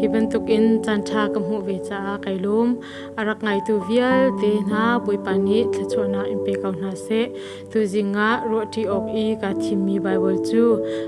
Hi bantukin caanṭha ka hmuh ve caah kai lawm. A rak ngaitu vialte hna Bawipa nih thluachuahnak in pe ko hna seh. Tuzing ah ruahṭi awk i kaa thimmi Baibal cu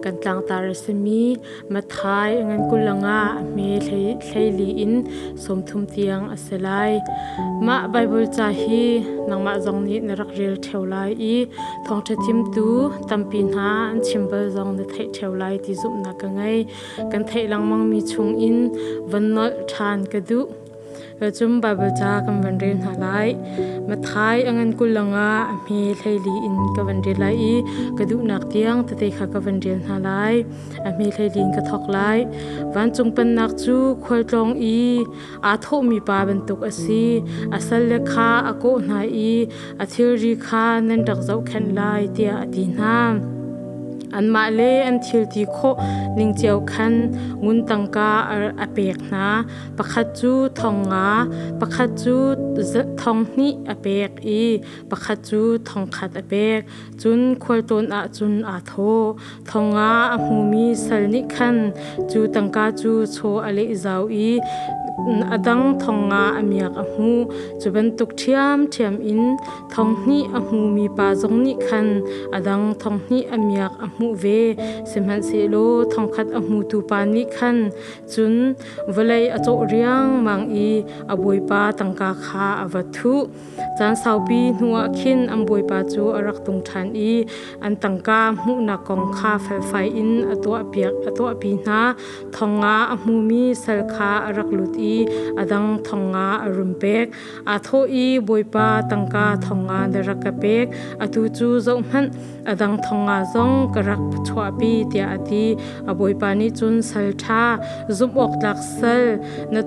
kan tlangtar a simi Matthai a ngan 25 a hme 14 in 30 tiang a si lai. Mah Baibal ca hi nangmah zong nih na rak rel ṭheo lai i thawngṭha thimtu tampi hna an chim bal zong na theih ṭheo lai ti zumhnak ka ngei. Kan theih lengmangmi chungin van nolh ṭhan ka duh. Cun Baibal ca kan van rel hna lai. Matthai a ngan 25 a hme 14 in ka van rel lai i ka duhnak tiang tete kha ka van rel hna lai. A hme 14 in ka thawk lai. Vancung pennak cu khualtlawng i aa thawhmi pa bantuk a si. A salle kha a kawh hna i a thilri kha nan rak zohkhenh lai tiah a ti hna. Anmah le an thil ti khawh ning cio khan ngun tangka a pek hna. Pakhat cu 5,000, pakhat cu 2,000 a pek i pakhat cu 1,000 a pek. Cun khualtlawn ah cun aa thawh. 5,000 a hmumi sal nih khan cu tangka cu chaw a leh zau i a dang 5,000 a miak a hmuh. Cu bantuk ṭhiamṭhiam in 2,000 a hmumi pa zong nih khan a dang 2,000 a miak a hmuh ve. Sihmanhsehlaw 1,000 a hmutu pa nih khan cun vawlei a cawh riangmang i a bawipa tangka kha a va thuh. Caan saupi hnuah khin an bawipa cu a rak tung ṭhan i an tangka hmuhnak kong kha felfai in a tuahpi hna. 5,000 a hmumi sal kha a rak lut i a dang 5,000 a run pek. Aa thawh i, Bawipa, tangka 5,000 na rak ka pek. Atu cu zohhmanh, a dang 5,000 zong ka rak chuahpi, tiah a ti. A bawipa nih cun sal ṭha, zumh-awktlak sal na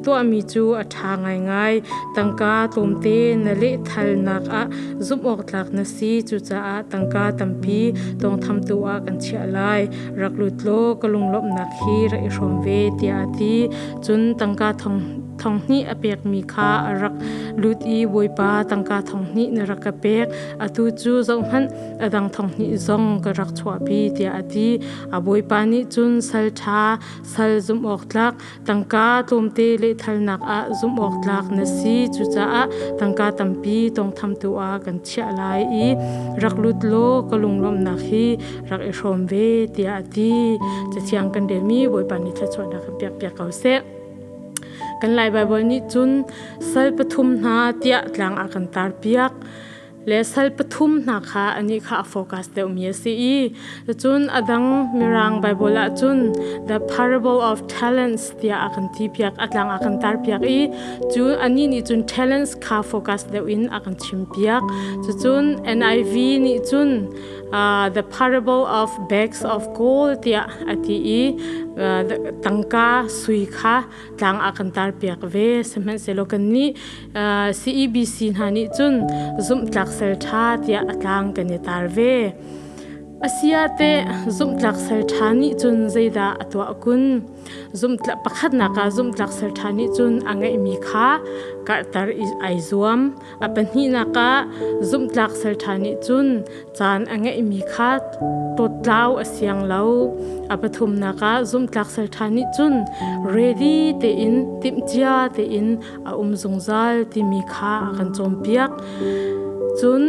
tuahmi cu a ṭha ngaingai. Tangka tlawmte na lehthalnak ah zumh-awktlak na si. Cucaah tangka tampi tawngthamtu ah kan chiah lai. Rak lut law ka lunglawmhnak hi rak i hrawm ve, tiah a ti. Cun tangka 2,000 a pekmi kha a rak lut i Bawipa, tangka 2,000 na rak ka pek. Atu cu zohhmanh, a dang 2,000 zong ka rak chuahpi, tiah a ti. A bawipa nih cun sal ṭha, sal zumh-awktlak, tangka tlawmte lehthalnak ah zumh-awktlak na si. Cucaah tangka tampi tawngthamtu ah kan chiah lai i rak lut law ka lunglawmhnak hi rak i hrawm ve, tiah a ti. Cathiang kan relmi Bawipa nih thluachuahnak kan pekpiak ko seh. Kan Lai Baibal nih cun sal pathum hna tiah tlang a kan tarpiak. Le sal pathum hna kha anih kha a focus deuhmi a si i cun a dang Mirang Bible ah cun the parable of talents tiah a kan ti piak, a tlang a kan tar piak i cu anih nih cun talents kha focus deuh in a kan chim piak. Cucun NIV nih cun the parable of bags of gold tiah a ti i tangka sui kha tlang a kan tar piak ve. Sihmanhsehlaw kannih CEBC hna nih cun zumhtlak sal ṭha tiah a tlang kan i tar ve. Asia te zumhtlak sal ṭha nih cun zeidah a tuah kun? Zumhtlak pakhatnak ah zumhtlak sal ṭha nih cun a ngeihmi kha karhter ai zuam. A pahnihnak ah zumhtlak sal ṭha nih cun caan a ngeihmi kha tawtlau a siang lo. A pathumnak ah zumhtlak sal ṭha nih cun ready tein timhcia tein a um zungzal timi kha a kan cawnpiak. Cun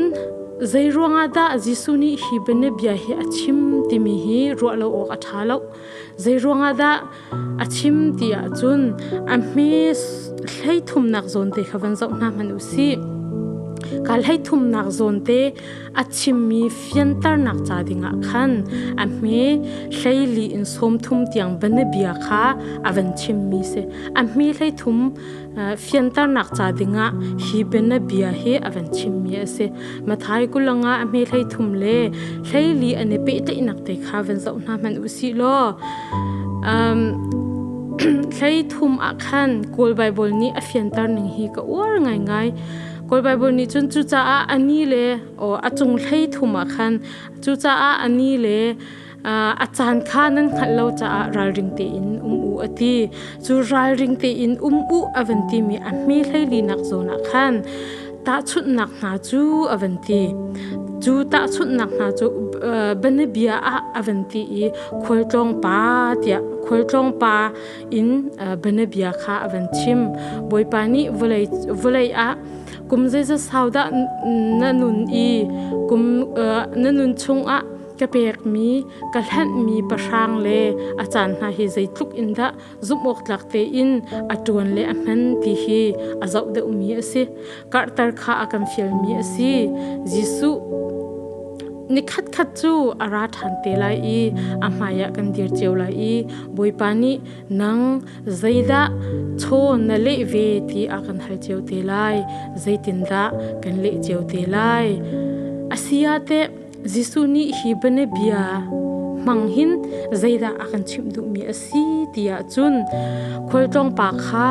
zei ruangah dah Jesuh nih hi bianabia hi a chim timi hi ruah lo awk a ṭha lo. Zei ruangah dah a chim ti ahcun a hme 33nak zawn te kha van zoh hna hmanh u sih. Ka 33nak zawn te a chimmi fianternak ca dingah khan a hme 14 in 30 tiang bianabia kha a van chimmi si. A hme 33 fianternak ca dingah hi bianabia hi a van chimmi a si. Matthai 25 a hme 33 le 14 an i pehtlaihnak te kha van zoh hna hmanh u sih law 33 ah khan Kawl Baibal nih a fianter ning hi ka uar ngaingai. Kawl Baibal nih cun cucaah a ni le a cung 33 ah khan cucaah a ni le a caan kha nan hngalh lo caah ralring tein um u a ti. Cu ralring tein um u a van timi a hme 14nak zawn ah khan tahchunhnak hna cu a van ti. Cu tahchunhnak hna cu bianabia ah a van ti i khualtlawng pa tiah khualtlawng pa in bianabia kha a van chim. Bawipa nih vawlei ah kum zeizat sau dah na nun i kum na nun chungah ka pekmi ka hlenhmi pahrang le a caan hna hi zeitluk in dah zumhawktlak tein a ṭuan le a hman ti hi a zoh deuhmi a si. Karhter kha a kan fialmi a si. Jesuh nikhat khat cu a ra ṭhan te lai i a hmaiah kan dir cio lai i Bawipa nih nang zeidah chaw na leh ve ti a kan hal cio te lai. Zeitindah kan leh cio te lai? A si ah teh Jesuh nih hi bianabia hmang hin zeidah a kan chimh duhmi a si ti ahcun khualtlawng pa kha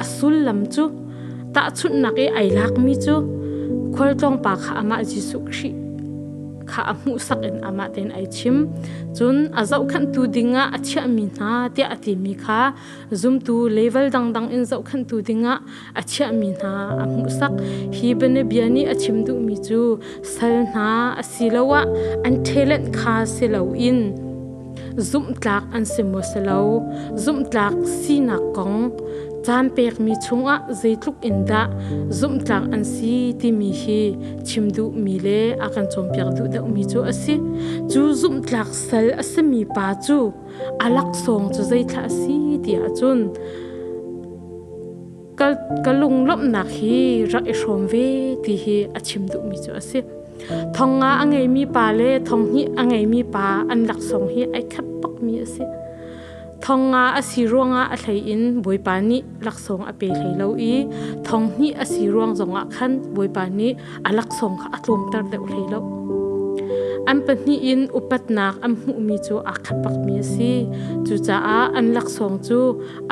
a sullam cu tahchunhnak i ai lakmi cu khualtlawng pa kha amah Jesuh Khrih kha a hmuhsak in amah tein ai chim. Cun a zohkhenhtu dingah a chiahmi hna tiah a timi kha zumtu level dangdang in zohkhenhtu dingah a chiahmi hna a hmuhsak. Hi bianabia nih a chim duhmi cu sal hna asiloah an talent kha si loin zumhtlak an si maw si lo, zumhtlak sinak kong caan pekmi chungah zeitluk in dah zumhtlak an si timi hi chim duhmi le a kan cawnpiak duh deuhmi cu a si. Cu zumhtlak sal a simi pa cu a laksawng cu zeithla a si ti ahcun ka lunglawmhnak hi rak i hrawm ve ti hi a chim duhmi cu a si. Thong nga a ngeimi pa le thong hnih a ngeimi pa an laksawng hi ai khat bakmi a si. Thong nga a si ruangah a hlei in Bawipa nih laksawng a pe hlei lo i thong hnih a si ruang zongah khan Bawipa nih a laksawng kha a tlawmter deuh hlei lo. An pahnih in upatnak an hmuhmi cu aa khat bakmi a si. Cucaah an laksawng cu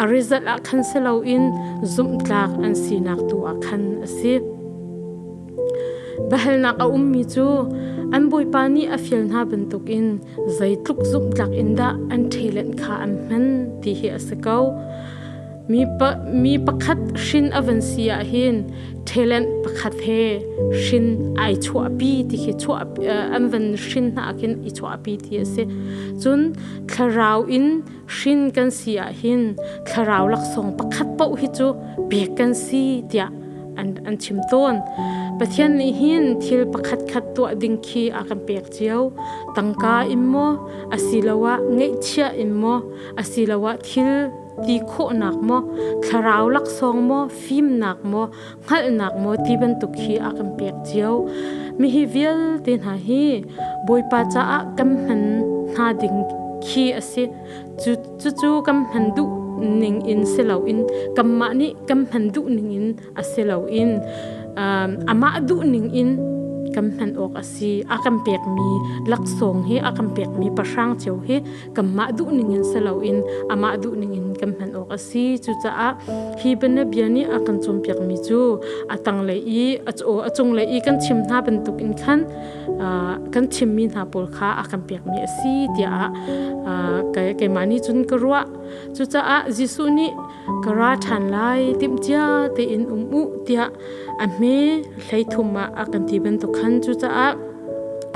a result ah khan si loin zumhtlak an sinak tu ah khan a si. Biahalnak a ummi cu an bawipa nih a fial hna bantukin zeitluk zumhtlak in dah an talent kha an hman ti hi a si ko. Mi pakhat hrin a van si ahhin talent pakhat he hrin ai chuahpi ti khi chuah an van hrin hna khin i chuahpi ti a si. Cun thlarau in hrin kan si ahhin thlarau laksawng pakhat paoh hi cu pek kan si tiah an chim tawn. Pathian nih hin thil pakhat khat tuah ding khi a kan pek cio. Tangka in maw, asiloah ngeihchiah in maw, asiloah thil ti khawhnak maw, thlarau laksawng maw, fimnak maw, hngalhnak maw ti bantuk hi a kan pek cio. Mihi vialte hna hi Bawipa caah kan hman hna ding khi a si. Cucu kan hman duh ning in si loin kanmah nih kan hman duh ning in a si loin amah duh ning in kan hman awk a si. A kan pekmi laksawng hi a kan pekmi pahrang cio hi kanmah duh ning in si loin amah duh ning in kan hman awk a si. Cucaah hi bianabia nih a kan cawnpiakmi cu a tanglei i a cunglei i kan chim hna bantuk in khan kan chimmi hna pawl kha a kan pekmi a si tiah keimah nih cun ka ruah. Cucaah Jesuh nih ka ra ṭhan lai timhcia tein um u tiah a hme 13 ah a kan ti bantuk khan cucaah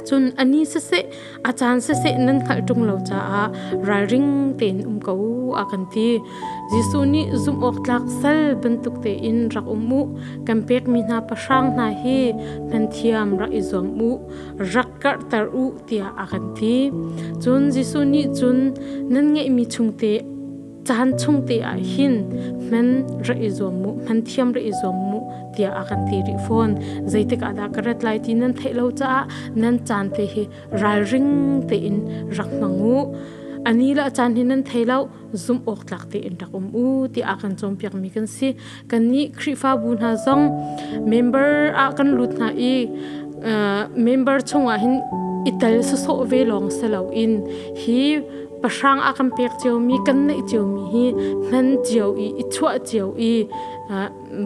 cun a ni siseh a caan siseh nan hngalh ṭung lo caah ralring tein um ko u a kan ti. Jesuh nih zumhawktlak sal bantuk tein rak um u, kan pekmi hna pahrang hna hi nan thiam rak i zuam u, rak karhter u tiah a kan ti. Cun Jesuh nih cun nan ngeihmi chungte caan chung te ah hin hman rak i zuam mu, hman thiam rak i zuam mu tiah a kan ti rih fawn. Zeitik ah dah ka rat lai ti nan theih lo caah nan caan te hi ralring tein rak hmang u. Ani le a caan hi nan thei lo, zumh awk tlak tein rak um u tiah a kan cawnpiakmi kan si. Kannih Khrihfabu hna zong member ah kan lut hna i member chungah hin i tel sawsawh ve lawng si loin hi pahrang a kan pek ciomi kan neih ciomi hi hman cio i i chuah cio i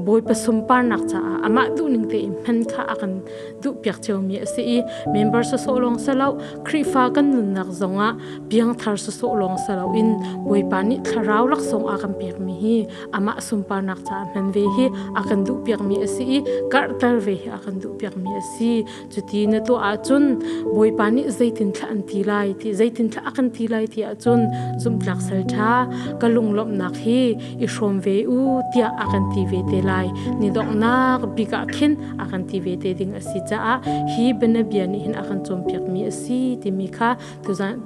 Bawipa sunparnak caah amah duhning tein hman kha a kan duhpiak ciomi a si i member sawsawh lawng si lo, Khrihfa kan nunnak zongah piangthar sawsawh lawng si loin Bawipa nih thlarau laksawng a kan pekmi hi amah sunparnak caah hman ve hi a kan duhpiakmi a si i karhter ve hi a kan duhpiakmi a si. Cuti na tuah ahcun Bawipa nih zeitin thla an ti lai ti zeitin thla a kan ti lai ti ahcun zumhtlak sal ṭha ka lunglawmhnak hi i hrawm ve u tiah a kan ti ve te lai. Ni donghnak bik ah khin a kan ti ve te ding a si caah hi bianabia nih hin a kan cawnpiakmi a si timi kha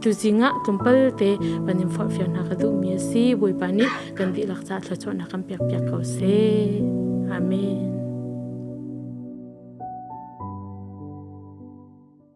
tuzing ah tlawmpal te van in forhfial hna ka duhmi a si. Bawipa nih kan dihlak caah thluachuahnak kan pekpiak ko seh. Amen.